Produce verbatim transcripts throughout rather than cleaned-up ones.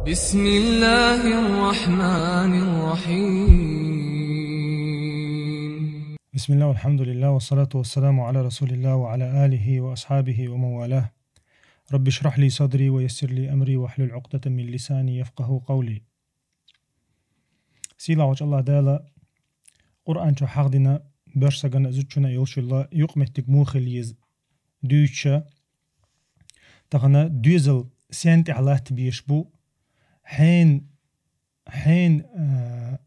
بسم الله الرحمن الرحيم. بسم الله والحمد لله والصلاة والسلام على رسول الله وعلى آله وأصحابه ومن والاه. رب اشرح لي صدري ويسر لي أمري واحلل عقدة من لساني يفقهوا قولي. Сийлахьчу Аллах Дала Къуръан чу хьахдина боьрша сагана а зудчунна а йолчуьлла юкъаметтиг муха хила еза дуьйцуша, тахана доьзал сен тӀехь латта безаш бу, хьен, хьен, а,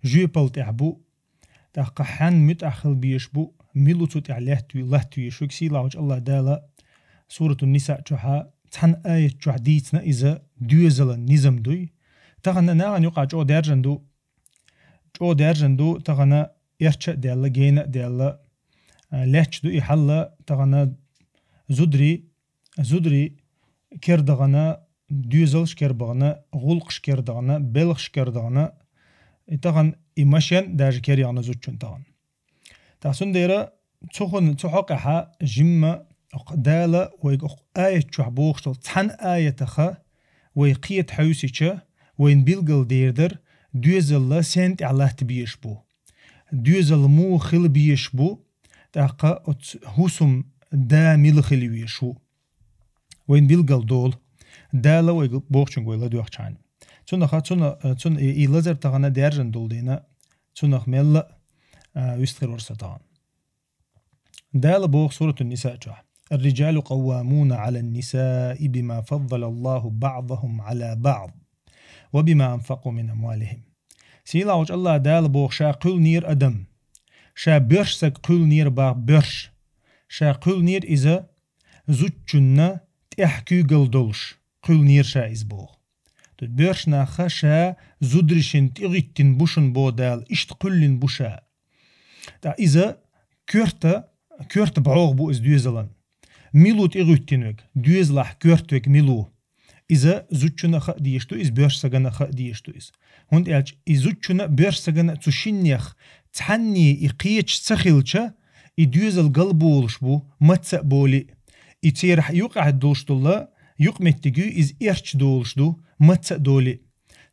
жоьпал тӀехь бу, тӀаккха хьан муьтӀахь хила безаш бу, мила ву цу тӀехь латта ве-, латта везаш верг. Сийлахьчу Аллах Дала Суратун-Ниса чохьа цхьана аят чохь дийцина иза доьзалан низам дуй. Тахана нахана юкъа чӀогӀа даьржина ду, чӀогӀа даьржина ду, тахана эрча а даьлла, гена а даьлла, а, лаьтташ ду и хьалла, тахана зударий, зударий кер дахана, доьзалш кер бахана, гӀуллакхаш кер дахана, белхаш кер дахана, и тахана и машен даже кер яхана зудчун тахана. Ткъа цундела цу хӀун-, цу хьокъехьа жимма окх Дала вайга окх аят чохь бохуш долу цхьана аятаха вай кхета хьаьвсича, вайна билгал дер дара, доьзалла сен тӀехь латта безаш бу. Доьзал муха хила безаш бу, тӀаккха оцу хӀусам да мила хила везаш ву. Вайна билгал долу. Дала вайга бохучуьнга вай ладоьгӀчхьана. Цунаха, цуна, цуна и, и лазар тахана даьржина долу дийна, цунах мелла а, а, вистхир вара со тахана. Дала боху Суратун-Ниса чохь: «الرجال قوامون على النساء بما فضل الله بعضهم على بعض وبما أنفقوا من أموالهم». Сийлахьчу Аллах Дала боху ша кхуьллинера адам. Ша боьрша саг кхуьллинера боху боьрша. Ша кхуьллинера иза зудчунна тӀехь куьйгалла долуш. Кхуьллинера ша иза боху. Боьрша наха ша зударшна тӀегӀиттина бу шуна боху Дала, иштта кхуьллина бу ша. Ткъа иза коьрта, коьрта бӀогӀа бу иза доьзалан. Мила ву тӀегӀиттина верг, доьзалахь коьрта верг мила ву. Иза зудчунна а хаа дезаш ду, иза боьрша сагана а хаа дезаш ду иза. ХӀунда аьлча и зудчунна а, боьрша сагана а цу шиннех цхьанне и кхеташ ца хилча, и доьзал галболуш бу, маца а болий. И церан юкъахь долуш долу юкъаметтиг ю, иза эрча долуш ду, маца а долий.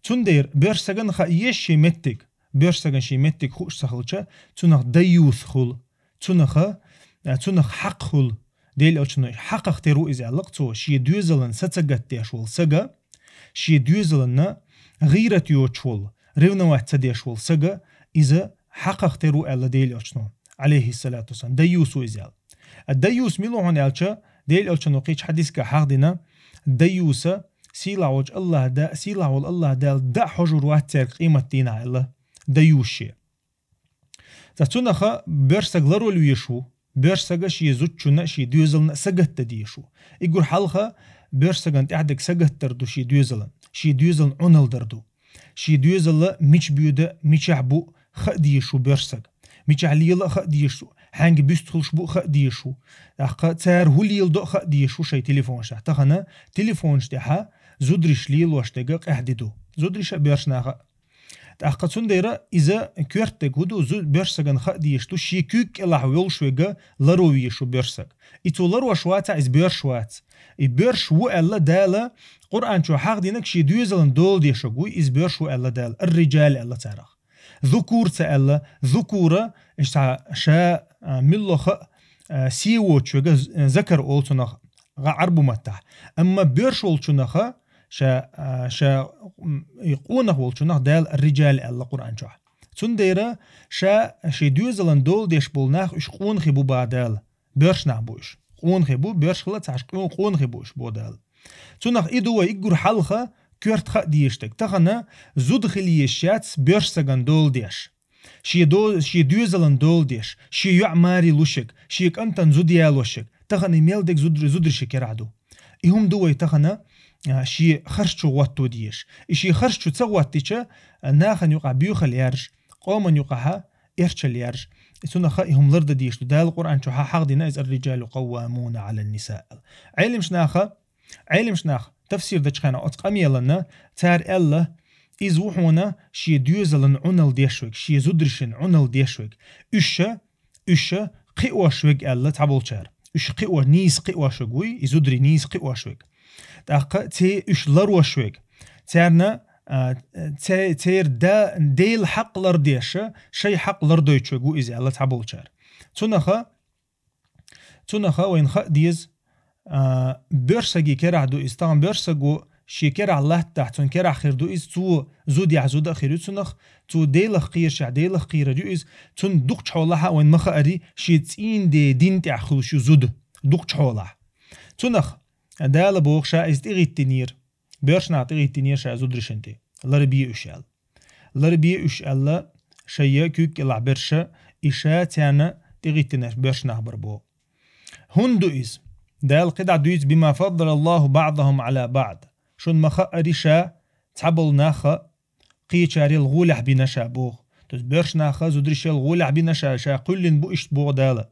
Цундела боьрша сагана хаа еза шен меттиг, боьрша сагана шен меттиг хууш ца хилча, цунах дайюс хуьлу, цунаха, а, цунах хьакъ хуьлу. Делан Элчано хьакъах тера ву иза аьлла-кх цо, шен доьзалан са ца гатдеш волу сага, шен доьзаланна гӀийрат йоцуш волу, ревновать ца деш волу сага, иза хьакъах тера ву аьлла Делан Элчано, алейхиссалату вассалам, дайюс ву иза аьлла. А дайюс мила ву хьуна аьлча, Делан Элчано кхечу хьадисехь хьахдина, дайюса сийлахь волчу Аллах Да-, сийлахь волу Аллах Дала даа хьожур вац цаьрга къематдийнахь аьлла, дайюс шен. Ткъа цунаха боьрша саг ларвала везаш ву, боьрша сага шен зудчунна а, шен доьзална а сагатдан дезаш ву. И гур хьалха боьрша сагана тӀаьхьадерг сагатдар ду шен доьзалан, шен доьзална Ӏуналла дар ду. Шен доьзалла мича боьду, мичахь бу хаа дезаш ву боьрша саг. Мичахь лела а хаа дезаш ву, хьаьнга буьстхуьлуш бу а хаа дезаш ву. ТӀаккха цара хӀун леладо а хаа дезаш ву шайн телефонашкахь. Тахана телефонаш тӀехьа зударша лелош дерг къаьхьа де ду. Зударша а, боьрша наха а. ТӀаккха цундела иза коьртаниг хӀун ду, зу-, боьрша сагана хаа дезаш ду, шен куьйга кӀелахь йолуш верг ларвала везаш ву боьрша саг. И цо ларвеш вацахь, иза боьрша вац. И боьрша ву аьлла Дала Къуръан чу хьахдинарг шен доьзалан дола дешарг вуй, иза боьрша ву аьлла Дала, ар-риджал аьлла царах. Зукур ца аьлла, зукура, иштта ша, а, муьлхха а, а, сий воцуш верг, з-, закар олу цунах гӀа-, Ӏарбу маттахь. Амма боьрша волчунаха, ша, а, ша, м, и къонах волчунах Дала ар-риджал аьлла Къуръан чохь. Цундела ша шен доьзалан дола деш болу нах уьш къонахий бу боху Дала. Боьрша нах бу уьш. Къонахий бу, боьрша хилла ца Ӏаш, къо-, къонахий бу уьш боху Дала. Цунах и ду вай и гур хьалха коьрта хаа дезаш дерг. Тахана зуда хила езаш яц боьрша сагана дола деш. Шен до-, шен доьзалан дола деш, шен йоӀ маре луш верг, шен кӀантана зуда ялош верг. Тахана и мел дерг зуд-, зударшна керахь ду. И хӀума ду вай тахана, а, шен харц чу гӀотто дезаш. И шен харц чу ца гӀоттича, а, нахана юкъахь боьхалла яржа, къоман юкъахьа эрчалла яржа. И цунаха и хӀума лардан дезаш ду. Дала Къуръан чу хьа-, хьахдина иза: «Ар-риджалу къаввамуна Ӏалан-ниса». Ӏелимаш наха Ӏелимаш нах тафсир дечу хенахь оцу къамелана цара аьлла, иза ву хьуна шен доьзалан Ӏуналла деш верг, шен зударшна Ӏуналла деш верг. Уьш, уьш кхиош верг аьлла цхьаболчара. Уьш кхио-, нийса кхиош верг вуй, и зударий нийса кхиош верг. ТӀаккха церан уьш ларвеш верг. царна, а, цей-, цер да-, Дела хьакъ лардеш, шай хьакъ лардойчу ву иза аьлла цхьаболчара. Цунаха, цунаха вайн хаа деза, а, боьрша саги керахь ду иза, тахана боьрша саго шен керахь латтахь, цун керахь хир ду иза, цо зуда яхь зуда а хир ю цунах, цо Делах кхерашехь Делах кхерар ю иза, цун дукхачу хьолахьа вайн ма хаари, шен цӀийнде дин тӀехь хуьлуш ю зуда, дукхачу хьолахь. Цунах Дала боху ша иза тӀегӀиттинера, боьрша нах тӀегӀиттинера ша зударшна тӀе, ларбе уьш аьлла. Ларбе уьш аьлла, шайя куьйга кӀелахь берш, и ша царна тӀегӀиттинарш боьрша нах бар боху. ХӀунда ду иза? Дала кхидӀа дуьйцу: «بما فضل الله بعضهم على بعض». Шуна ма хаари ша цхьаболу нах кхечарел гӀолехь бина ша боху. То есть боьрша нах зударшел гӀолехь бина ша, ша кхоьллина бу иштта боху Дала.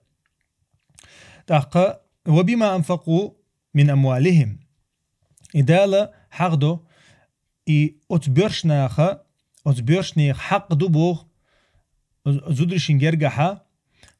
ТӀаккха: «وبما أنفقوا من أموالهم». И Дала хьагӀ до, и оцу боьрша наха, оцу боьршнех хьакъ ду боху, зударшна гергахьа,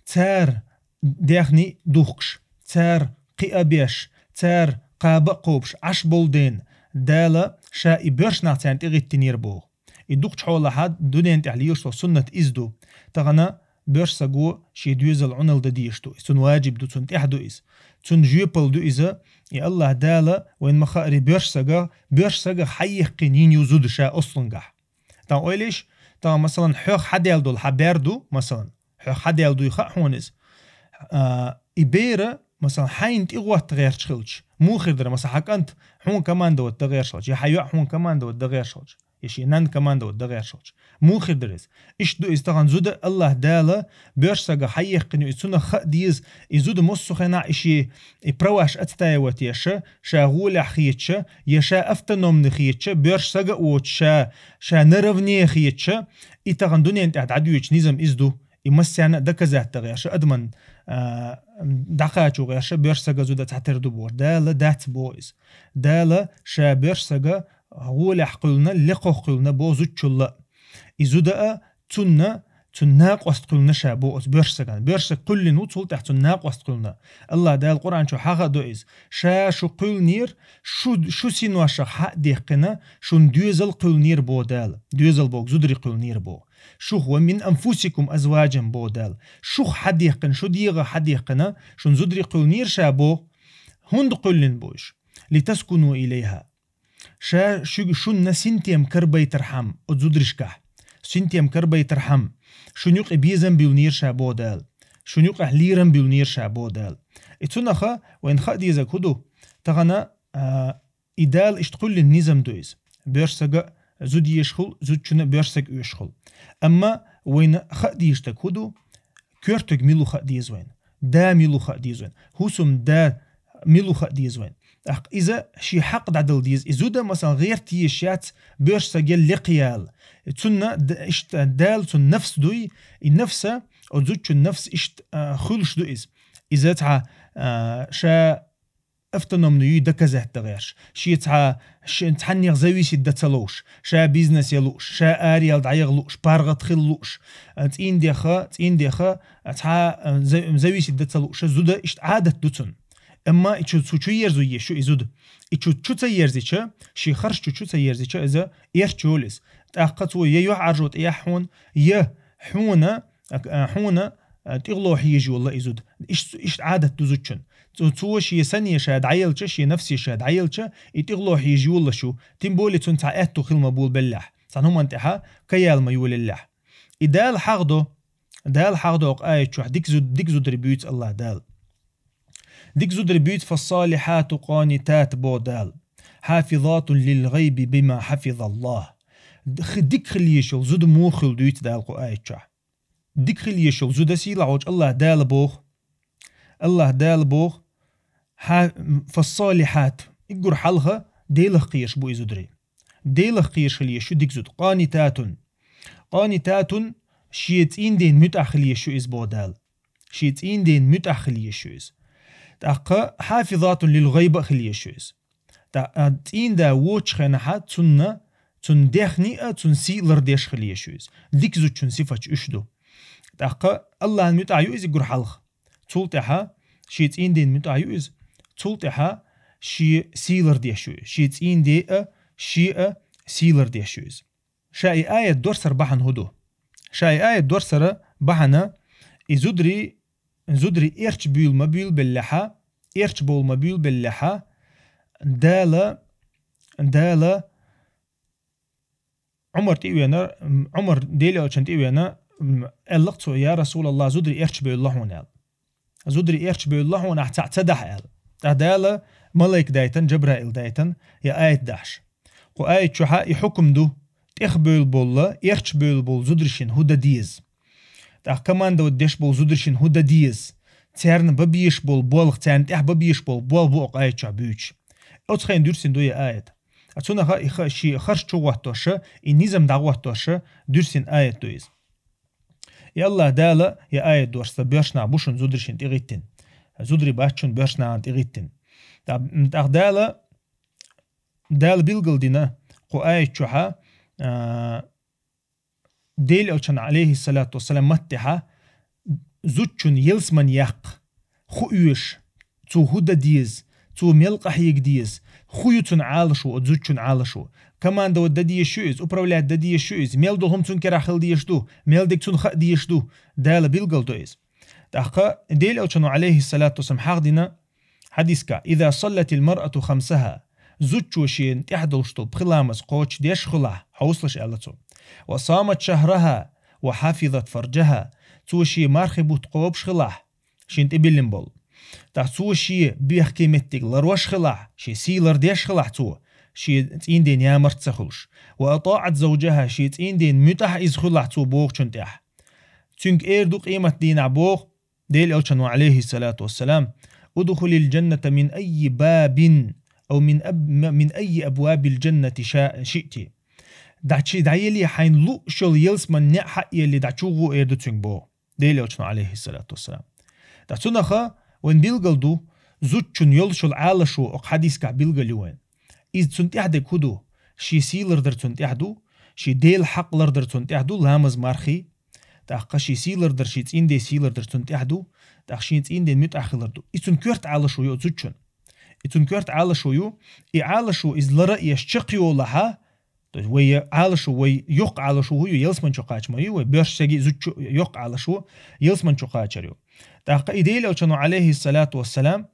цара дехни духкуш, цара кхиа беш, цара кхаба а кхобуш, Ӏаш болу ден, Дала ша и боьрша нах царна тӀегӀиттинера боху. И дукхачу хьолахьа дуьнен тӀехь лелаш долу суннат иза ду. Тахана боьрша саго шен доьзал Ӏуналла дан дезаш ду. Иза цунна ваджиб ду, цунна тӀехь ду иза. Цунна жоьпалла ду иза. И Аллах Дала вайн ма хаари боьрша сага, боьрша сага хьаехкина йина ю зуда ша ослунгахь. Тан ойлиш, тан, масалан, хьох хьадаьлла долу хьан бер ду, масалан, хьох хьадаьлла дуй хаьа хьуна иза. А, и бера, масалан, хьайна тӀегӀотта гӀерташ хилча, муха хир дара, масалан, хьан кӀант хьуна командовать дан гӀерташ хилча, я хьан йоӀ хьуна командовать дан гӀерташ хилча, я шен нанна командовать дан гӀерташ хилча, муха хир дара иза? Иштта ду иза тахана зуда Аллах Дала боьрша сага хьаехкина ю, и цунах хаа деза, и зуда массо а хенахь и шен, и праваш отстаивать еш, ша гӀолехь хеташ, я ша автономный хеташ, боьрша сага а воцуш, ша, ша наравне хеташ, и тахана дуьнен тӀехь дӀадоьдучу низам иза ду. И массарна а доказать дан гӀерша, адаман, а, дӀакхачо гӀерша, боьрша сага зуда цхьатера ду боху. Дала дац боху иза. Дала ша боьрша сага гӀолехь кхуьллина, лекхох кхуьллина боху зудчулла. И зуда а цунна, цунна накъост кхуьллина ша боху оцу боьрша сагана. Боьрша саг кхуьллина ву, цул тӀаьхьа цунна накъост кхуьллина. Аллах Дала Къуръан чу хьагӀа а до иза. Ша шу кхуьллинера, шу, шу синошах хьа а дехкина, шун доьзал кхуьллинера боху Дала. Доьзал боху, зударий кхуьллинера боху. Шух «ومن أنفسكم أزواجا» боху Дала. Шух хьадехкина, шу дегӀах хьадехкина, шун зударий кхуьллинера ша боху. ХӀунда кхуьллина бу уьш? «لتسكنوا إليها». Ша шуьга, шунна синтем карабайтархьама, оцу зударшкахь. Синтем карабайтархьама. Шун юкъе безам буьллинера ша боху Дала. Шун юкъахь лерам буьллинера ша боху Дала. И цунаха вайн хаа дезаг хӀун ду? Тахана, а, И Дала иштта кхуьллина низам ду иза. Боьрша сага зуда езаш хуьлу, зудчунна боьрша сага оьшуш хуьлу. Амма вайна хаа дезаш дерг хӀун ду? Коьртаг мила ву хаа деза вайна. Да мила ву хаа деза вайна. ХӀусам да мила ву хаа деза вайна. ТӀаккха иза шен хьакъ дӀадала деза. И зуда, масалан, гӀерта езаш яц боьрша сагел лекха яла. Цунна д-, иштта Дала цунна нафс дуй, и нафса, оцу зудчун нафс иштта, а, хуьлуш ду иза. Иза цхьа, а, ша автономный юй доказать дан гӀерш. Шен цхьа, шен цхьаннех зависит дан ца лууш, ша бизнес я лууш, ша араяла дӀаяха лууш, паргӀат хила лууш, а, цӀийндеха, цӀийндеха, а, цхьа, а, за-, зависит дан ца лууш, зуда иштта Ӏадат ду цунна. Амма и чу, цу чу ерзо езаш ю и зуда. И чу, чу ца ерзича, шен харш чу, чу ца ерзича, иза эрча йолу иза. ТӀаккха цо я юьхьӀаьржо тӀеяхь хьуна, я хьуна, а, а, хьуна, а, тӀехула хьежа йолла и зуда. Иш-, иштта Ӏадат ду зудчун. Цо, цо шен сане ша дӀаелча, шен нафсе ша дӀаелча, и тӀехула хьежа йоллаш ю. Тем более цунна цхьа аьтту хила ма болабеллехь. Цхьана хӀуманна тӀехьа каяла ма йолаеллехь. И Дала хьагӀ до. Дала хьагӀ до окху аят чохь дика зуд-, дика зударий буьйцу Аллах Дала. Дика зударий буьйцу: «فالصالحات قانتات», боху Дала. «حافظات للغيب بما حفظ الله». Х-, дика хила езаш йолу зуда муха хуьлу дуьйцу Дала кху аят чохь. Дика хила езаш йолу зуда сийлахь волчу Аллах Дала боху. Аллах Дала боху: «Хьа-, فالصالحات». Уггар хьалха Делах кхераш бу и зударий. Делах кхераш хила езаш ю дика зуда. «قانتات». «قانتات», шен цӀийнден муьтӀахь хила езаш ю иза боху Дала. Шен цӀийнден муьтӀахь хила езаш ю иза. ТӀаккха «حافظات للغيب» а хила езаш ю иза. ТӀа-, а, цӀийнда воцучу хенахьа цунна, цунна дехний а, цунна сий а лардеш хила езаш ю иза. Дика зудчун сифаташ уьш ду. ТӀаккха Аллахьан муьтӀахь ю иза уггар хьалха. Цул тӀаьхьа шен цӀийнден муьтӀахь ю иза. Цул тӀаьхьа шен сий лардеш ю иза. Шен цӀийнде а, шен а, сийлар деш ю иза. Ша и аят дорсар бахьана хӀу ду? Ша и аят дорсара бахьана и зудри, зудри эрч буьйла ма буьйла беллехьа, эрч бовла ма буьйла беллехьа, Дала, Дала Ӏумар тӀе а вена, м, Ӏумар Дела элчан тӀе а вена, м, аьлла-кх цо: «Я Расулаллах, зудри эрч бевлла хьуна», — аьлла. «Зудри эрч бевлла хьуна, ахь цхьаъ ца дахь», — аьлла. ТӀаккха Дала малайк дайтан, Джабраил дайтан, я аят дахьаш. Кху аят чухьа и хӀукум ду: тӀех бевлла болла, эрч бевлла болла зудри шин хӀу дан деза. ТӀаккха командовать деш болла зудри шин хӀу дан деза. Царна ба беш болла болх, царна тӀехь ба беш болла болх бу окху аят чохь буьйцуш. Оцу хенахь дуьрсина ду я аят. А цунах и ха-, ши харш чу гӀоттоша, и низам дӀагӀоттоша, дуьрсина аят ду иза. И Аллах Дала я аят дорста боьршнах бу шун зудри шин тӀегӀиттина. Зудри бац шун боьршнахана тӀегӀиттина. ТӀаккха, тӀаккха Дала, Дала билгал дина кху аят чухьа, а, Дела элчан, алейхиссалату вассалам, маттехьа зудчун ялсман яккха, хӀу оьшу, цо хӀу дан деза, цо мел къахьега деза, хӀу ю цун Ӏалашо, оцу зудчун Ӏалашо. Командовать дан дезаш ю иза, управлять дан дезаш ю иза, мел долу хӀума цун керахь хила дезаш ду, мел дерг цунна хаа дезаш ду, Дала билгал до иза. ТӀаккха Дела элчано, алейхиссалату вассалам, хьахдина хьадиска: «Иза саллатил маръату хамсаха», зудчо шена тӀехь долуш долу пхи ламаз кхочушдеш хилахь, хьовсалаш аьлла цо. «Ва самат шахраха, ва хафизат фарджаха», цо шен мархи бутт кхобуш хилахь, шен тӀебиллина болу. ТӀаккха цо шен бехке меттиг ларош хилахь, шен сий лардеш хилахь цо, шен цӀийнден ямарт ца хуьлуш. «Ва атаат завджаха», шен цӀийнден муьтӀахь иза хилахь цо бохучун тӀехь. Цуьнга эр ду къемат дийнахь боху, Дела элчано, алейхиссалату вассалам: «Удхулил джанната мин аййи бабин, ау мин аб-, мин аййи абвабил джаннати ша-, шиъти». ДӀа чи, дӀаели хьайн луъушал ялсман неӀ хьаели дӀа чугӀо эр ду цуьнга боху, Дела элчано, алейхиссалату вассалам. ТӀаккха цунаха вайн билгал ду, зудчун йолушал Ӏалашо окху хьадискахь билгал ю вайн. Иза цунна тӀехь дерг хӀу ду? Шен сий лардар цунна тӀехь ду, шен Дела хьакъ лардар цунна тӀехь ду, ламаз мархий, тӀаккха шен сий лардар, шен цӀийнден сий лардар цунна тӀехь ду, тӀаккха шен цӀийнден муьтӀахь хилар ду. И цунна коьрта Ӏалашо ю оцу зудчун. И цунна коьрта Ӏалашо ю, и Ӏалашо иза лара а еш чекхйолахьа, то есть вай я Ӏалашо, вай йоккха Ӏалашо хӀу ю, ялсман чу кхача ма ю, вай боьрша саги зудчу йоккха Ӏалашо ялсман чу кхачар ю. ТӀаккха и Дела элчано, алейхиссалату вассалам,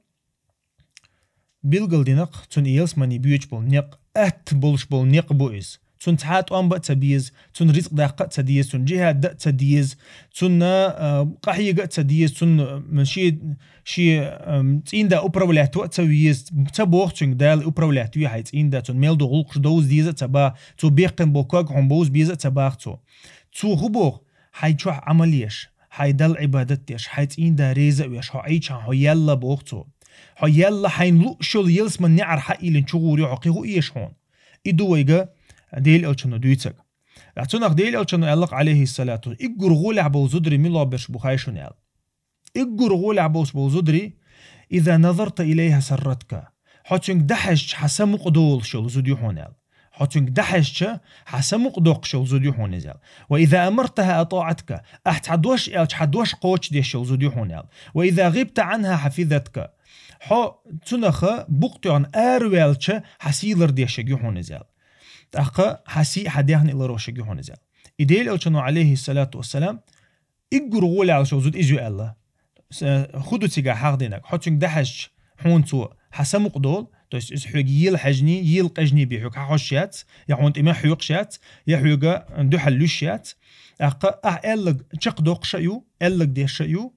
билгал динакх, цунна ялсмани боьчу болу некъ, атта болуш болу некъ бу иза. Цунна цхьа а тӀом бан а ца беза, цунна рицкъ даккха а ца деза, цунна джихад дан а ца деза, цунна, а, къахьега а ца деза, цунна, м, шен, шен, ам, цӀийнда управлять ван а ца веза, ца боху цуьнга Дала управлять ве хьайн цӀийнда, цунна мел ду гӀуллакхаш довза деза а ца баха, цо беккхина болу ког хьуна бовза беза а ца баха цо. Цо хӀу боху? Хьайн чохь Ӏамал еш, хьайн Далла Ӏибадат деш, хьайн цӀийнда реза а веш, хьо Ӏийчхьана хьо яьлла боху цо. Хьо яьлла хьайн луъушал ялсман неӀар хьаийлина чугӀур ю хьо, кхин хӀу эша хьуна? И ду вайга Дела элчано дуьйцаг. Ткъа цунах Дела элчано аьлла-кх, алейхиссалату, иггур гӀолехь болу зударий мила берш бу хаий шуна аьлла. Иггур гӀолехь болуш болу зударий: «Иза назарта илейха сарратка». Хьо цуьнга дӀахьаьжча, хьан самукъа долуш йолу зуда ю хьуна аьлла. Хьо цуьнга дӀахьаьжча, хьан самукъа доккхуш йолу зуда ю хьуна иза аьлла. «Ва иза амартаха атаатка». Ахь цхьа дош аьлча, хьан дош кхочушдеш йолу зуда ю хьуна аьлла. «Ва иза гӀибта Ӏанха хафизатка». Хьо цунаха букъ тоьхна араваьлча, хьан сий лардеш ю хьуна иза аьлла. ТӀаккха хьан сий, хьан дехне лардеш ю хьуна иза аьлла. И Дела элчано, алейхиссалату вассалам, иггур гӀолехь шо зуда иза ю аьлла. С-, хӀу ду цигахь хьахдинарг? Хьо цуьнга дӀахьаьжча, хьуна цо хьан самукъа долу, то есть иза хьоьга ела хьаьжний, ела къежний бен хьоьга хьан хьожуш яц, я хьуна тӀе мах хьоькхуш яц, я хьоьга дуьхьал луьйш яц. ТӀаккха ахь аьлларг чекхдоккхуш а ю, аьлларг деш а ю,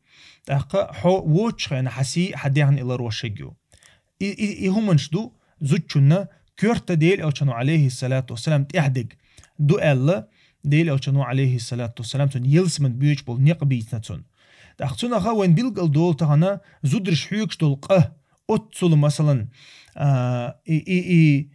тӀаккха хьо воцучу хенахь хьан сий, хьан дехне лардеш а ю. И, и, и хӀуманаш ду зудчунна коьрта Дела элчано, алейхиссалату вассалам, тӀаьхьадерг ду аьлла, Дела элчано, алейхиссалату вассалам, цунна ялсаман боьчу болу некъ бийцина цунна. ТӀаккха цунаха вайн билггал долу тахана зударш хьоьгуш долу къа, оццула, масалан, а, и, и, и,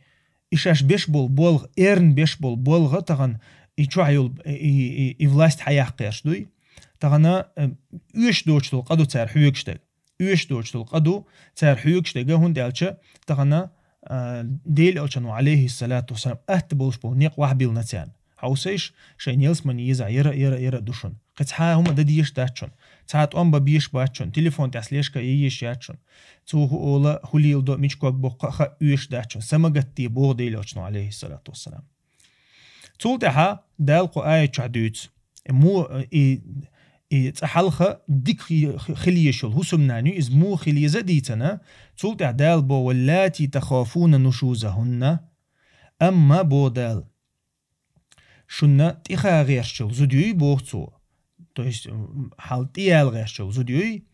и шаьш беш болу болх, эрна беш болу болх тахана и чохь йолу, и, и, и, и власть хьаяккхарш дуй. Тахана, э, оьшуш доцуш долу къа ду цара хьоьгуш дерг. Оьшуш доцуш долу къа ду, цара хьоьгуш дерг, хӀунда аьлча тахана, а, Дела элчано, алейхиссалату вассалам, атта болуш болу некъ вахьбиллина царна. Хьовсийша, шайн ялсамани езахь яра, яра, яра а ду шуна. Кхин цхьа а хӀума дан дезаш дац шуна. Цхьа а тӀом бан безаш бац шуна. Телефон тӀехь слежка ян езаш яц шуна. Цо хӀу олу, хӀу леладо, мича ког боккху а хаа оьшуш дац шуна. Са ма гатде боху Дела элчано, алейхиссалату вассалам. Цул тӀаьхьа Дала кху аят чохь дуьйцу. Мо, и, и цӀа хьалха дика хи-, хи-, хила езаш йолу хӀусамнана ю, иза муха хила еза а дийцина, цул тӀаьхьа Дала бо: «Валлати тахафуна нушузахунна». Амма бо Дала. Шуна тӀеха гӀерташ йолу зуда юй, боху цо. То есть, м, хьал тӀеяла гӀерташ йолу зуда юй,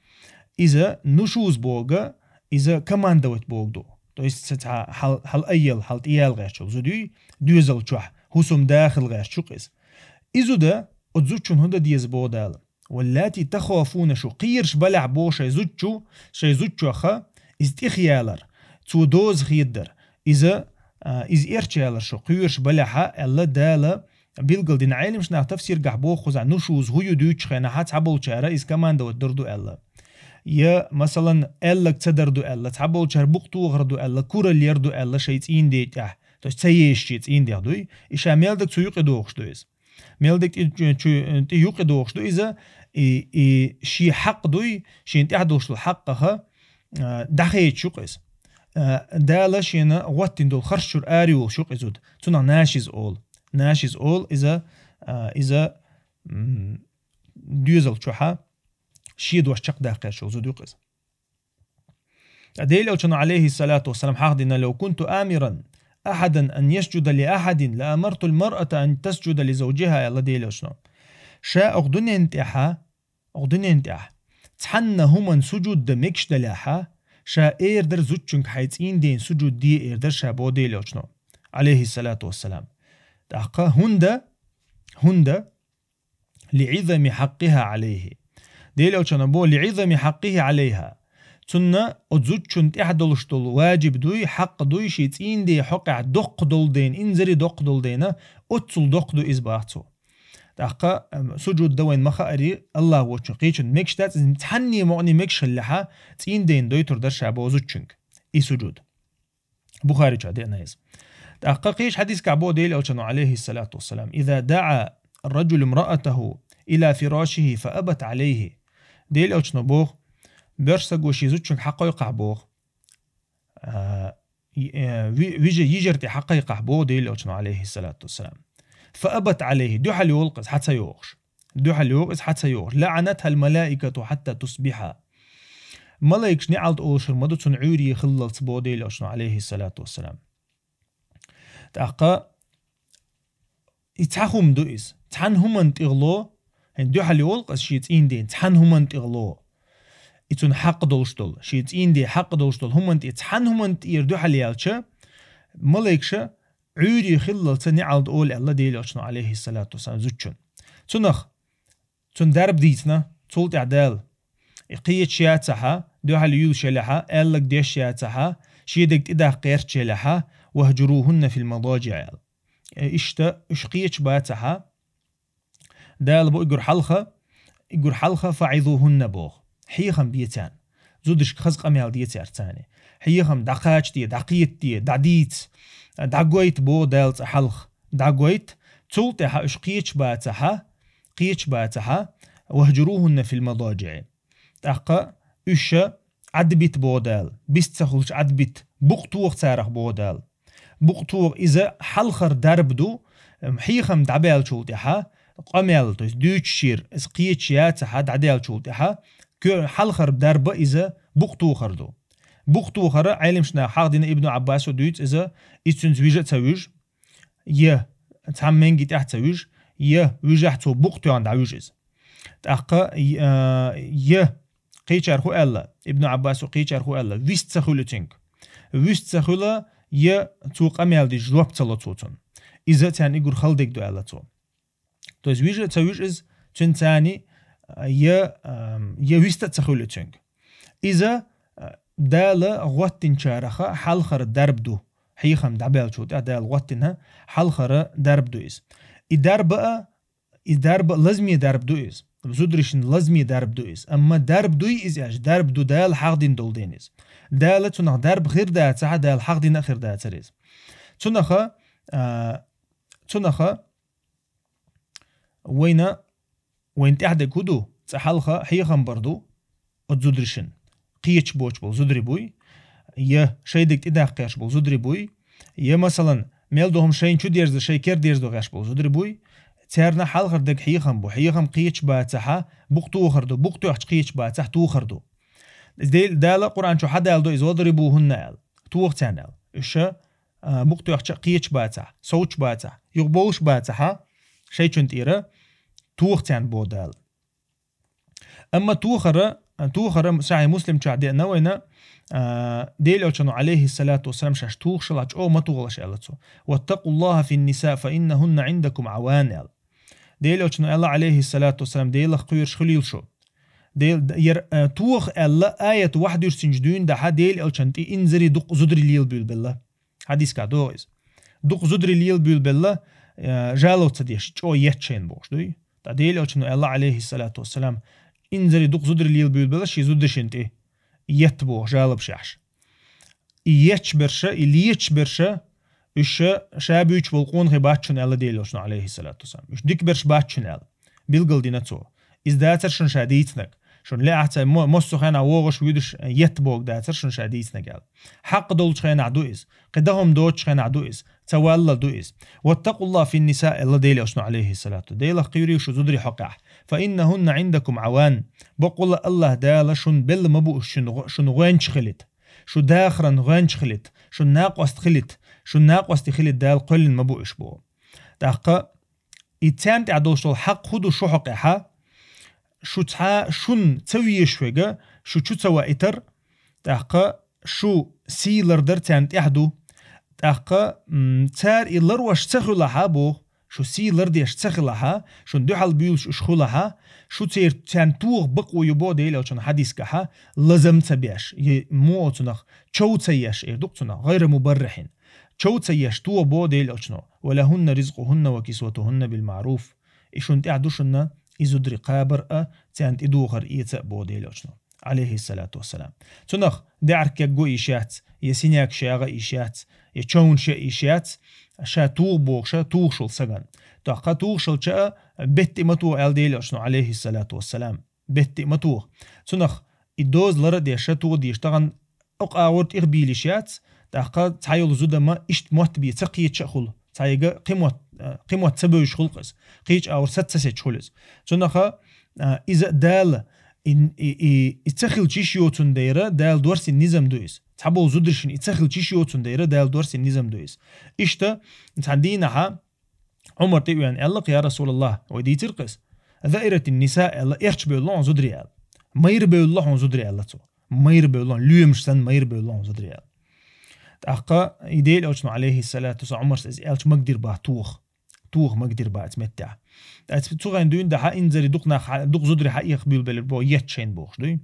иза нушуз бога, иза командовать бога ду. То есть, ца-, ца-, хьал, хьал айъел, хьал тӀеяла гӀерташ йолу зуда юй, доьзал чохь, хӀусам дахала гӀерташ ю-кх иза. И зуда, оцу зудчун хӀун дан деза боху Дала. «Валлати тахафуна», шу кхераш балахь боху шайн зудчу, шайн зудчоха, иза тӀехъялар, цо доза хедар, иза, а, иза эрчаялар шу кхоьруш балахьа, аьлла Дала, билггал дина Ӏеламнаха тафсиргахь боху кхузахь нушуз хӀу ю дуьйцучу хенахьа цхьаболчара иза командовать дар ду аьлла. Я, масалан, аьлларг ца дар ду аьлла, цхьаболчара букъ тохар ду аьлла, куралла яр ду аьлла шайн цӀийнан ден тӀехь. То есть ца езаш шен цӀийнан ден дуй, и ша мел дерг цу юкъе дохуш ду иза. Мел дерг тӀе, чу, тӀе юкъе дохуш ду иза, и, и шен хьакъ дуй, шен тӀехь долуш долу хьакъаха, а, дӀахедаш ю-кх иза. А, Дала шена гӀоттина долу харш чуьра ара йолуш ю-кх иза зуда. Цунах нашиз олу. Нашиз олу иза, а, иза, м, доьзал чохьа шен дош чекхдаккхарш йолу зуда ю-кх иза. Ткъа Делан Элчано, алейхиссалату вассалам, хьахдина: «Лав кунту амиран ахадан ан ясджуда ли ахадин, ла амартул маръата ан тасджуда ли завджиха», аьлла Делан Элчано. Ша окху дуьнен тӀехьа, окху дуьнен тӀехь, цхьанна хӀуманна сужуд дан мегаш далехьа, ша эр дара зудчуьнга хьайн цӀийнан ден сужуд де эр дара ша, боху Делан Элчано, алейхиссалату вассалам. ТӀаккха хӀунда, хӀунда, «лиӀизами хьаккъиха Ӏалайхи». Делан Элчано бо: «ЛиӀизами хьаккъихи Ӏалайха». Цунна оцу зудчун тӀехь долуш долу ваджиб дуй, хьакъ дуй, шен цӀийнан ден хьокъехь доккха долу дена, инзаре доккха долу дена, оццул доккха ду иза, бах цо. ТӀаккха, ам, сужуд дан вайн ма хаари, Аллах воцчун кхечун мегаш дац, иза цхьанне мукъане мегаш хиллехьа, цӀийнан ден дойтур дара ша бо зудчуьнга и сужуд. Бухари чохь деана иза. ТӀаккха кхечу хьадискахь бо Делан Элчано, алейхиссалату вассалам: «Иза даӀа ар-раджулу имраатаху ила фирашихи фа абат Ӏалайхи». Делан Элчано боху, боьрша саго шен зудчуьнга хьакхойкхахь боху. А, и, э, ви-, вижа йижар тӀе хьакхайкхахь боху Делан Элчано, алейхиссалату вассалам. «Фа абат Ӏалайхи», дуьхьал йолу-кх иза, хьа ца йохуш. Дуьхьал йогӀу иза, хьа ца йогӀуш. «ЛаӀанатхал малаикату хьатта тусбиха». Малайкаш неӀалт олуш хир ма ду цунна Ӏуьйре хиллалц, бо Делан Элчано, алейхиссалату вассалам. ТӀаккха и цхьа хӀума ду иза. Цхьана хӀуманна тӀехула, хӀин дуьхьал йолу-кх иза шен цӀийнан ден, цхьана хӀуманна тӀехула. И цунна хьакъ долуш долу, шен цӀийнан ден хьакъ долуш долу хӀуманна тӀе, цхьана хӀуманна тӀера дуьхьал яьлча, малайкаша Ӏуьйре хиллалца неӀалт олу аьлла Делан Элчано, алейхиссалату вассалам, зудчун. Цунах, цунна дарба дийцина, цул тӀаьхьа Дала: и кхечаш яцахьа, дуьхьал юьйлуш елахьа, аьлларг деш яцахьа, шен дерг тӀедаккха гӀерташ елахьа, «вахджурухунна фил мададжиӀ», аьлла. Э, иштта, уьш кхечаш бацахьа, Дала бо уьгур хьалха, уьгур хьалха: «ФаӀизухунна», боху. Хьехам де царна. Зударшка хаза къамел де цаьрца царна. Хьехам дӀакхачаде, дӀакхетаде, дӀадийца, дӀагойта, боху Дала цкъа хьалха. ДӀагойта, цул тӀаьхьа уьш кхечаш бацахьа, кхечаш бацахьа, «вахджурухунна фил мададжиӀ». ТӀаккха уьш Ӏадбита, боху Дала, бист ца хуьлуш Ӏадбита, букъ тоха царах, боху Дала. Букъ тоха, иза хьалхара дарба ду, м, хьехам дӀабаьллачул тӀаьхьа, къамел, то есть дуьйцучуьра, иза кхечаш яцахьа дӀадаьллачул тӀаьхьа, коь-, хьалхара дарба иза букъ тохар ду. Букъ тохара Ӏеламнаха хьахдина, Ибну Ӏаббасо дуьйцу иза, иза цуьнца вижа а ца вуьжу, я цхьамма менги тӀехь ца вуьжу, я вуьжахь цо букъ тоьхна дӀавуьжу иза. ТӀаккха, а, я кхечара хӀу аьлла, Ибну Ӏаббасо кхечара хӀу аьлла, вист ца хуьлу цуьнга. Вист ца хуьла, я цо къамел дича жоп ца ло цо цунна. Иза царна уггар хала дерг ду аьлла цо. То есть вижа а ца вуьжу иза, цуьнан царна, а, я, ам, я вист а ца хуьлу цуьнга. Иза, а, Дала гӀоттинчараха хьалхара дарба ду. Хьехам дӀабаьллачул тӀаьхьа Дала гӀоттина хьалхара дарба ду иза. И дарба а, и дарба а лазаме дарба ду иза. Зударшна лазаме дарба ду иза. Амма дарба дуй иза аьлча, дарба ду Дала хьахдина долу дена иза. Дала цунах дарба хир дацахьа, Дала хьахдина а хир дацара иза. Цунаха, а, цунаха вайна, вайна тӀаьхьа дерг хӀу ду? Цкъа хьалха хьехам бар ду оцу зударшна. Кхечаш боцуш болу зударий буй, я шайн дерг тӀедаккха гӀерташ болу зударий буй, я, масалан, Мел ду хӀума шайн чу дерза, шайн кер дерза ду гӀеш болу зударий буй. Царна хьалхара дага хьехам бу. Хьехам кхеча бацахьа, букъ тохар ду. Букъ тоьхча кхеча бацахь, тохар ду. Дел-, Дала Къуръан чу хьадала ду иза: «Вадрибухунна», аьлла. Тоха царна аьлла. Уьш, а, букъ тоьхча кхеча бацахь, совча бацахь, юха болуш бацахьа, шайн чун тӀера тоха царна бо Дала. Амма тохара, тохара Сахьихь Муслим чохь деана вайна, а, Дела Элчано, алейхиссалату вассалам, шаьш тухуш хилахь чӀогӀа ма тухалаш аьлла цо. «Ваттакъуллаха фин ниса, фа иннахунна индакум аван», аьлла. Дела Элчано аьлла, алейхиссалату вассалам, Делах кхоьруш хуьлийла шу. Дел-, яр-, а, тоха аьлла, аят вахь дуьрсинчу дуьйна дахьа Дела Элчан тӀе инзаре дукха зударий лелабуьйлабелла. Хьадискахь догӀу иза. Дукха зударий лелабуьйлабелла, э, жалов ца деш, чӀогӀа етта шайна бохуш дуй. Ткъа Дела Элчано аьлла, алейхиссалату вассалам, инзаре дукха зударий лелабуьйлабелла ши зударшина тӀе етта боху жалаб шаьш. И етташ берша, и леташ берша, уьш ша буьйцуш болу къонахий бац шуна аьлла Дела Элчано, алейхиссалату вассалам. Уьш дика берш бац шуна аьлла. Билгал дина цо. Иза дацара шуна ша дийцинарг. Шуна лаахь цхьа мо-, массо а хенахь вогӀуш, вуьдуш, етта бохург дацара шуна ша дийцинарг аьлла. Хьакъ долчу хенахь ду иза. Кхин дахам доцучу хенахь ду иза. Ца валлал ду иза. «Ваттакъуллаха фин ниса», аьлла Дела Элчано, алейхиссалату. Делах кхоьруьйла шу зударий хьокъехь. «Фа иннахунна индакум аван». Баккъалла Аллах Дала шун белла ма бу уьш шун гӀо-, шун гӀоьнча хилийта. Шу дахаран гӀоьнча хилийта. Шун накъост хилийта. Шун накъости хилийта Дала кхоьллина ма бу уьш боху. ТӀаккха и царна тӀехь долуш долу хьакъ хӀун ду шу хьокъехьа? Шу цхьа шун ца везаш верг, шу чу ца ваийтар, тӀаккха шу сий лардар царна тӀехь ду. ТӀаккха, м, цара и ларош ца хуьлахьа боху, шу сий лардеш ца хилахьа, шун дуьхьал буьйлуш уьш хуьлахьа, шу цер-, царна тоха бакъо ю боху Дела Элчано хьадисгахьа, лазам ца беш, е муха цунах чов ца еш, эр ду-кх цунах, гӀайра мубаррихьин. Чов ца еш тоха боху Дела Элчано: «Ва лахунна ризкъухунна ва кисватухунна бил маъруф». И шуна тӀехь ду шуна и зударий кхабар а, царна тӀедухар эца а боху Дела Элчано, алейхиссалату вассалам. Цунах даьӀарг кегго йиш яц, я синякаш ягӀа йиш яц, я човнаш яа йиш яц, ша туха бохуша, тухуш волу сагана. ТӀаккха тухуш волча а бетта тӀе ма тоха аьлла Дела Элчано, алейхиссалату вассалам. Бетта тӀе ма тоха. Цунах и доза лара а деш, ша тоха дезаш тахана окху агӀор тӀехбийла йиш яц, тӀаккха цхьа йолу зуда ма иштта мотт бе ца кхеташ а хуьлу. Цхьа яга кхин мотт, а, кхин мотт ца бевзаш хуьлу-кх иза. Кхечу агӀор саца ца сечу хуьлу иза. Цунах а, а, иза а Дала, и, и, и, и ца хилча йиш йоцун дайра, Дала дорсин низам ду иза. Цхьаболу зударшна и ца хилча йиш йоцун дайра, Дала дорсин низам ду иза. Иштта, цхьана дийнахьа, Ӏумар тӀе а веана аьлла-кх: «Я Расулаллах, вай дийцира-кх иза. Заиратин ниса аьлла, эрча бевлла хьуна зударий», аьлла. «Майра бевлла хьуна зударий», аьлла цо. «Майра бевлла хьуна, лоьмаш санна майра бевлла хьуна зударий», аьлла. ТӀаккха и Дела Элчано, алейхиссалату вассалам, Ӏумарс иза аьлча магадир бах тоха. Тоха магадир бах иза меттехь. Ткъа цу хенахь дуьйна дахьа инзаре дукха нах хьа-, дукха зударий хьаэха буьйлабелира боху, етта шайна бохуш дуй.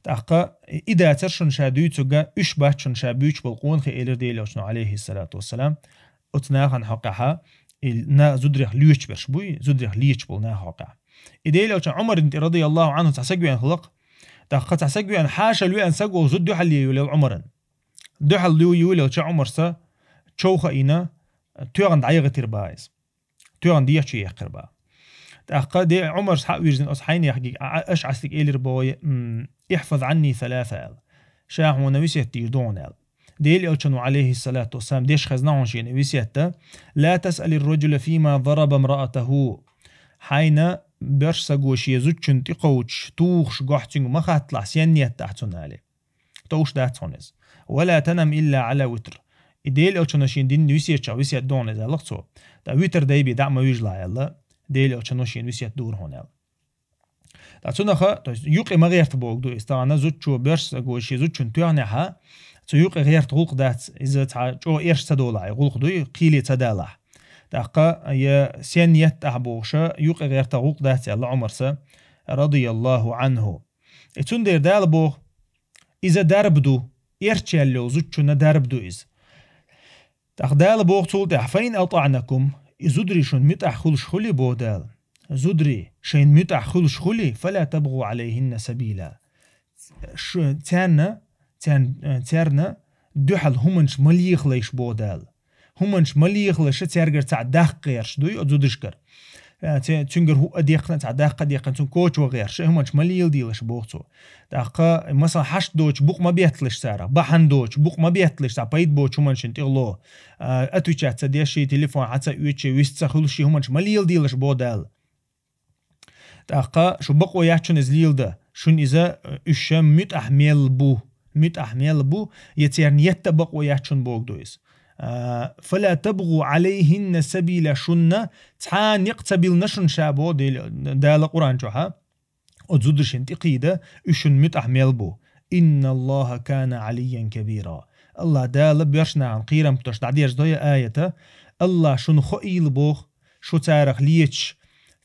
ТӀаккха и дацара шуна ша дуьйцург, уьш бац шуна ша буьйцуш болу къонахий, элира Дела Элчано, алейхиссалату вассалам. Оцу нахана хьокъехьа, и на-, зударех лоьцуш берш буй, зударех лоьцуш болу наха хьокъехьа. И Дела Элчан Ӏумарна тӀе, радияллаху анху, цхьа саг веана хилла-кх. ТӀаккха цхьа саг веана, хьаша веана саг волу зуда дуьхьал е йолаелла Ӏумаран. Дуьхьал ю-, йолаелча Ӏумарса чов хаийна, тоьхна дӀаяхийтира бах иза. Тоьхна дехьа чу яьккхира бах. ТӀаккха де Ӏумарс хьа а вирзина оцу хьайнехь гиг, а, а, Ашъасига элира боху, м, «Ихьфаз Ӏанни саласа», аьлла. Ша хьуна весет дийр ду хьуна аьлла. Дела Элчано, алейхиссалату вассалам, деш хезна хьуна шена весет а: «Ла тасъалир раджула фима дараба мраатаху». Хьайна боьрша саго шен зудчунна тӀекхочуш, тухуш гохь цуьнга ма хатталахь, сен ниет дахь цунна, али. Товш дац хьуна иза. «Ва ла танам илла Ӏала витр». И Дела Элчано шена динна весет чохь весет ду хьуна иза, аьлла-кх цо. ТӀа витр дай бен дӀа а ма вижалахь аьлла, Дела Элчано шена весет дора хьуна аьлла. ТӀа цунаха, то есть, юкъе ма гӀерта боху ду иза, тахана зудчо боьрша саго шен зудчунна тоьхнехьа, цу юкъе гӀерта гӀуллакх дац, иза цхьа чӀогӀа эрш ца долахь, и гӀуллакх дуй, кхеле ца далахь. ТӀаккха я сен ниет дахь бохуша, юкъе гӀерта гӀуллакх дац аьлла Ӏумарса, радияллаху анху. И цундела Дала боху, иза дарба ду, эрча яьлла йолу зудчунна дарба ду иза. ТӀаккха Дала боху цул тӀаьхьа: «Фа ин атаънакум», и зударий шуна муьтӀахь хуьлуш хуьлий, боху Дала. Зударий шайна муьтӀахь хуьлуш хуьлий, «фала табгъу Ӏалайхинна сабила». Ш-, царна, царна, царна дуьхьал хӀуманаш ма лехалайша, боху Дала. ХӀуманаш ма лехалаша, цаьргара цхьаъ даккха гӀерташ дуй оцу зударшкара. Э, ци-, цуьнгара хӀуъа декхна, цхьа даккха декхна, цунна коча ван гӀерташ, э, хӀуманаш ма леладелаш боху цо. ТӀаккха, масала, хьашт доцуш букъ ма бетталаш царах, бахьана доцуш букъ ма бетталаш, цхьа пайда боцу хӀуманашна тӀехула. А, отвечать ца деш, шен телефон хьа ца оьцуш, вист ца хуьлуш, шен хӀуманаш ма леладелаш боху Дала. ТӀаккха шу бакъо яц шуна иза леладан, шуна иза, э, уьш ша муьтӀахь мел бу, муьтӀахь мел бу, я церан етта бакъо яц шуна боху ду иза. А, «Фала табгӀу Ӏалайхинна сабила», шунна цхьа а некъ ца биллина шуна ша боху Дела-, Дала Къуръан чохьа. Оцу зударшна тӀекхийда, уьш шуна муьтӀахь мел бу. «Инна Аллаха кана Ӏалийян кабира». Аллах Дала боьрша нахана кхерам тосуш дӀадерзадо я аята, Аллах шуна хоийла боху, шу царах леташ,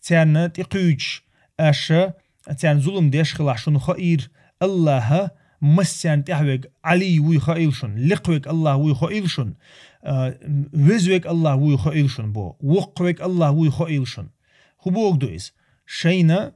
царна тӀекхуьйдуш, аша царна зулам деш хилахь шуна хоийра, Аллаха массарна тӀехь верг Ӏалий вуй хоийла шуна, лекха верг Аллах вуй хоийла шуна, а, веза верг Аллах вуй хоийла шуна боху, воккха верг Аллах вуй хоийла шуна. ХӀун боху ду иза? Шайна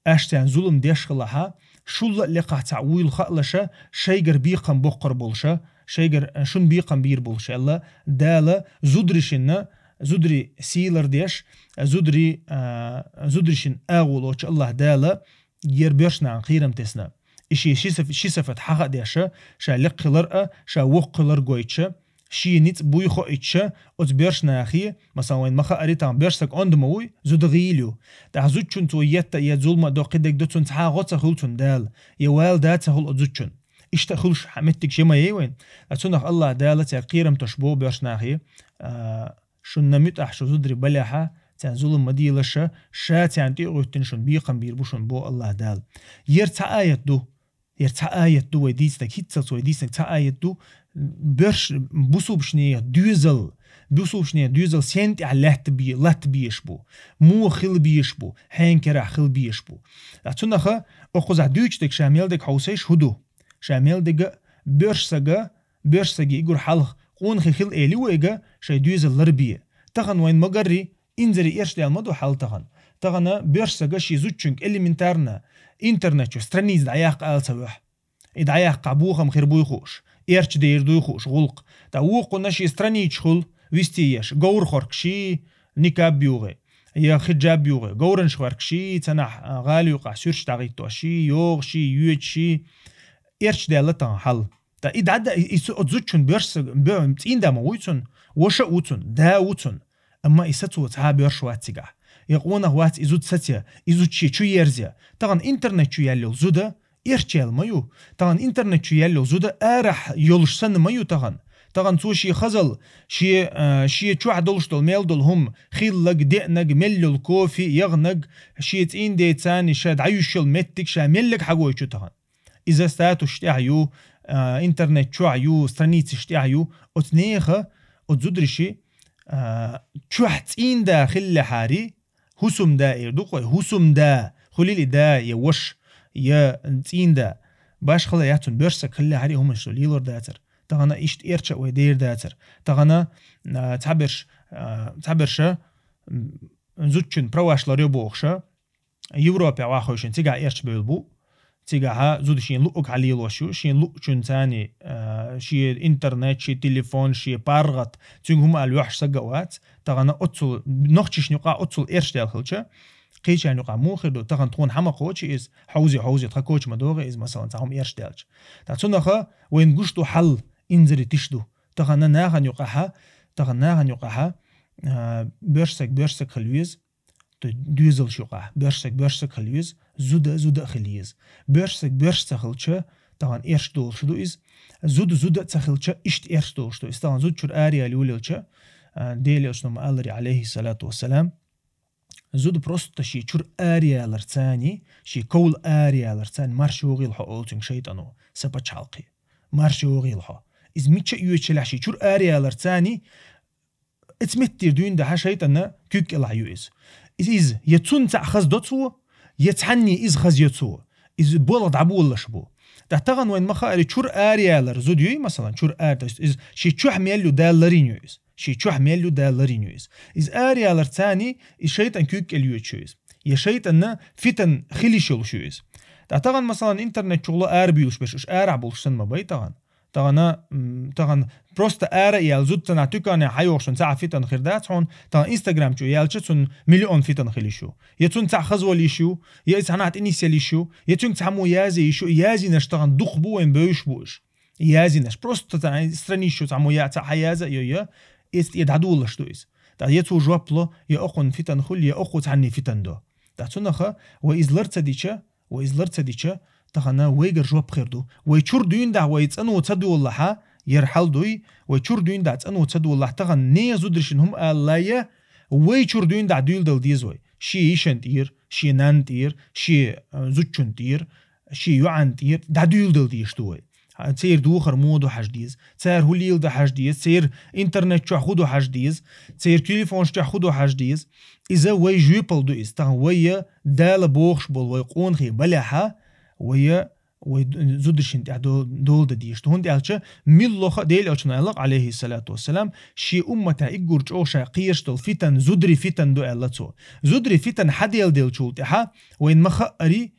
аша царна зулам деш хилахьа, шул а лекхахь цхьаъ вуйла хаалаша, шайгара бекхам боккхур болуша, шайгара, шун бекхам бийр болуша аьлла, Дала зударшна, зударий сийлар деш, зударий, а, зударшна агӀо лоцу Аллах Дала, ер боьрша нахана кхерам тесна. И шен ши сиф-, ши сифат хьаха а деша, ша лекха хилар а, ша воккха хилар гойтуша, шен ницкъ буй хоуьйтуша, оцу боьрша нахе, масала, вайн ма хаари тахана боьрша саг онда ма вуй, зуда гӀийла ю. ТӀаккха зудчун цо етта а, я зулма а до, кхидерг до, цунна цхьа а гӀо ца хуьлу цунна Дала, я вала да ца хуьлу оцу зудчун. Иштта а хуьлуш хьа-, меттиг шен ма ей вайн. Ткъа цунах Аллах Дала цаьрга кхерам тосуш боху боьрша нахе, а, шунна муьтӀахь шу зударий балехьа, царна зулам ма делаша, ша царна тӀе а гӀуьттина шун бекхам бийр бу шун боху Аллах Дала. Ер цхьа аят ду. Яр цхьа аят ду вай дийцинарг, хӀинццалц вай дийцинарг цхьа аят ду, боьрш-, бусулбашне доьзал, бусулбашне доьзал сен тӀехь лаьтта бе-, латта беш бу, муха хила беш бу, хьенан керахь хила беш бу. Ткъа цунаха, окхузахь дуьйцуш дерг ша мел дерг хьовсийша хӀун ду? Ша мел дерг боьрша сага, боьрша саги игур хьалха къонахий хила эли вайга, шайн доьзал ларбе. Тахана вайн магарри, инзаре эрчдаьлла ма ду хьал тахана. Тахана боьрша сага шен зудчуьнга элементарно интернет чу страница дӀаяккха ала ца вехь. И дӀаяккхахь бохам хир буй хууш, эрча дер дуй хууш гӀуллакх. ТӀа вукхунна шен страница хуьлу вести еш, говр хоркуш ший, никаб югӀе, я хиджаб югӀе, говранаш хоркуш ший, цанахь, а, гӀала юкъахь суьрташ дӀагӀиттош ший, йогӀу ший, йоьду ший, эрчдаьлла тахана хьал. ТӀа и дӀа-, и, и цу-, оцу зудчун боьрша саг-, бо-, цӀийнда ма вуй цунна, ваша а ву цунна, да а ву цунна. Амма и сацо цхьа а боьрша вац цигахь. Я къонах вац и зуда саце, и зуда шен чу ерзе. Тахана интернет чу яьлла йолу зуда эрчаьлла ма ю. Тахана интернет чу яьлла йолу зуда арахь йолуш санна ма ю тахана. Тахана цо шен хазал, шен, а, шен чохь долуш долу мел долу хӀума, хиллаг, деанаг, мел йолу кофе, ягӀнаг, шен цӀийндеца ша дӀаюьйш йолу меттиг ша меллаг хьагойчу тахана. Иза статусаш тӀехь ю, а, интернет чохь ю, страницаш тӀехь ю. Оцу неха, оцу зударши, а, чохь цӀийнда хиллехьари, хӀусамда эр ду кхой, хӀусамда, хуьлил и да, я ваша, я цӀийнда. Башхала яц цунна боьрша саг хиллехьари, хӀуманаш цо лелор дацара. Тахана иштта эрча а вай дер дацара. Тахана, а, цхьаберш-, а, цхьаберша, м, зудчун праваш ларйо бохуша, Европе вахойшина цигахь эрча бевлла бу. Цигахьа зуда шен луъуг хьалелош ю, шен луъучун царни, а, шен интернет, шен телефон, шен паргӀат, цуьнга хӀума ала йохьуш сага а вац. Тахана оццул, нохчишна юкъа оццул эрчдаьлла хилча, кхечарна юкъа муха хир ду, тахана тхуна хьан ма кхочу иза, хьовзе, хьовзе, тхан коча ма догӀе иза, масалан, цхьа хӀума эрчдаьлча. Ткъа цунаха вайна гуш ду хьал, инзаре тиш ду. Тахана нахана юкъахьа, тахана нахана юкъахьа, а, боьрша саг, боьрша саг хила веза, то есть доьзалш юкъахь, боьрша саг, боьрша саг хила веза, зуда, зуда а хила еза. Боьрша саг, боьрша ца хилча, тахана эрча долуш ду иза. Зуда, зуда а ца хилча, иштта эрча долуш ду иза. Тахана зуда чуьра араяла йолаелча, а, Делан элчано ма аллара, алейхиссалату вассалам, зуда просто шен чуьра араяьлар царни, шен ковла араяьлар царни, марш йогӀийла хьо олу цуьнга шайтӀано, сан пачхьалкхе. Марш йогӀийла хьо. Иза мича а йоьдучалехь шен чуьра араяьлар царни, Эцу меттера дуьйна дахьа шайтӀанна куьг кӀелахь ю иза. Иза, иза, я цунна цхьаъ хаза до цо, я цхьанне иза хаза йо цо. Иза болх дӀаболалаш бу. Ткъа тахана вайн ма хаари чуьра араяьлар зуда юй, масалан, чуьра ара, то есть иза шен чохь мел ю Дала ларйина ю иза. Шен чохь мел ю Дала ларйина ю иза. Иза араяьлар царни, иза шайтӀан куьг кӀел йоьдуш ю иза. Я шайтӀанна фитан хила йиш йолуш ю иза. Ткъа тахана, масалан, интернет чухула арабуьйлуш берш, уьш арахь болуш санна ма бай тахана. Тахана, м, тахана просто ара ял зуд цана тюкане хьайохшун цаӀ фитан хир дац хьун, тахана Instagram чу ялча цун миллион фитан хилиш ю. Я цун цаӀ хазвал йиш ю, я из хьанахь тӀинисел йиш ю, я цун цхьаммо язе йиш ю, язинаш тахана дух бу вайн бевш бу иш. Язинаш. Просто цана страничу цхьаммо я цаӀ хьаяза, йо, йо, эц тӀе дӀадулаш ду из. Та я цу жоп ло, я окхун фитан хул, я окху цхьанни фитан до. Та цунаха, ва из лар ца дича, ва из лар ца дича, тахана вайгар жоп хир ду. Вай чур дуйндахь вай цӀано ца дуаллахьа, яр хьал дуй, вай чур дуйндахь цӀано ца дуаллахь, тахана не зудришин хӀум аллая, вай чур дуйндахь дуйла дал деза вай. Ши йишан тӀер, ши нан тӀер, ши, э, зудчун тӀер, ши юӀан тӀер, дӀадуйла дал дезаш ду вай. Хьа, цер духар мо ду хьаж деза, цер хулил да хьаж деза, цер интернет чохь ху ду хьаж деза, цер телефонш чохь ху ду хьаж деза. Иза вай жоьпал ду иза. Тахана вай я Дала бохуш болу вай къонахий балехьа, вай я вай д-, зудришин тӀехь до-, дола да дезаш ду. ХӀунда аьлча, миллоха Дела Элчано аьлла, алейхиссалату вассалам, ши уммата иггур чӀогӀа ша кхераш долу фитан, зудри фитан ду аьлла цо. Зудри фитан хьадел делчул тӀаьхьа, вайн ма хаари,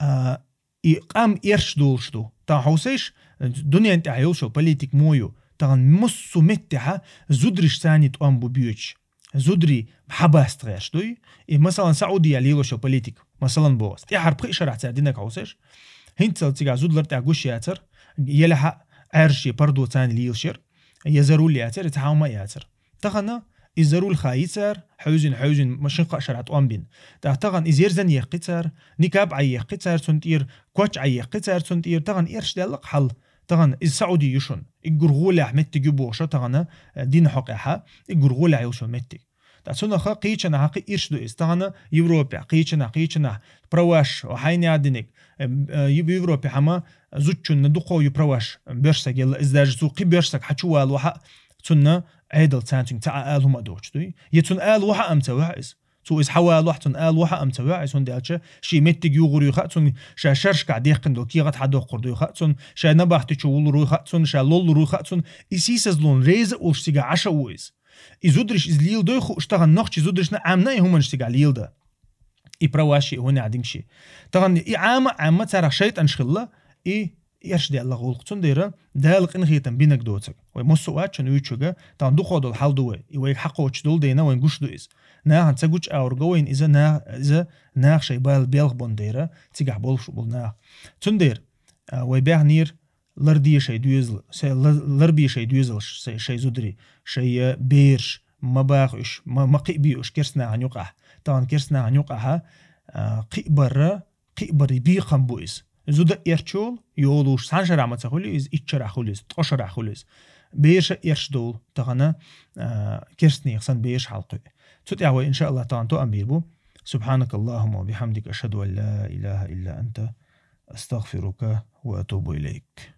а, и къам эрч долуш ду. Тахана хьовсайш, дуьнен тӀехь йолчу политик мо ю. Тахана муссу меттехьа зудриш царний тӀом бу боьчу. Зудри хьабаста гӀерш дуй. И, масалан, Саудия лелочу политик, масалан, бохас. ТӀехьара пхи шарахь цара динаг хьовсайш. ХӀинццал цигахь зудлар тӀехь гуш яцар, елахьа Ӏаьржа пардо царний лелаш яр, я зарул яцар, я цхьа хӀума яцар. Тахана и зарул ха йицар, хьевзина, хьевзина, машин кхаа шарахь тӀом бина. ТӀаккха тахана и зерзан еккхи цар, никаб Ӏай еккхи цар цун тӀера, коч Ӏай еккхи цар цун тӀера, тахана эрш даьлла хьал. Тахана иза Сауди ю шуна. Иггур гӀолехь меттиг ю бохуша тахана, э, дина хьокъехьа, иггур гӀолехь йолчу меттиг. Ткъа цунаха кхечанахьа кхиъ ирш ду иза. Тахана Европехь, кхечанахь, кхечанахь, праваш, хьайна диниг, э, э, Европехь хьама зудчунна дукхо ю праваш, боьршсаг елла, иза даже цу кхин боьршсаг хьачу валу хьа, цунна Ӏедал царна цуьнга ца Ӏа ала хӀума а доцуш дуй. Я цунна ала вахьа ам ца вахьа иза. Цо иза хьавалахь, цунна ала вахьа ам ца ваьӀ, иза хӀунда аьлча, шен меттиг югӀур ю хаьа цунна, ша шаршкахь дехкина долу кехат хьадоккхур ду хаьа цунна, ша набахти чу вулур ю хаьа цунна, ша лоллур ю хаьа цунна, и сийсазлон реза а волуш цигахь Ӏаша а ву иза. И зудриш иза лийла дой хууш, тахана нохчи зудришна Ӏамна и хӀуманаш цигахь лийла дан. И праваши, и хӀунехь динг ши. Тахана и Ӏама а Ӏамма царах шайтӀанаш хилла, и Эрш даьлла гӀуллакх. Цундела Дала къинхетам бинаг доцург. Вай массо а ваччана вуьйчуьга, тахана дукхо долу хьал ду вай. И вайга хьакхочуш долу дена вайн гуш ду иза. Нахана ца гучу аур го вайна иза, на-, иза наха шайн бала белха бон дера, цигахь болуш болу наха. Цундела, а, вай баьхнийра лар де шайн доьзал, се-, ла-, лар бе шайн доьзалш, се-, шайн зудари, шайн, э, бераш, ма баха уьш, ма, ма кхиъ бе уьш керстанахьан юкъахь. Тахана керстанахьан юкъахьа, а, кхиъ барра, кхиъ бари бекхам бу иза. Зуда эрчул, йолуш, цхьана шарахь ма ца хуьлу иза, итт шарахь хуьлу иза, ткъо шарахь хуьлу иза. Берша эрш долу, тахана, а, керстнех сан берш хьалкхуьу. Цу тӀехь вай, иншааллах, тахана тоам бийр бу. سبحانك اللهم وبحمدك، أشهد أن لا إله إلا أنت، أستغفرك وأتوب إليك.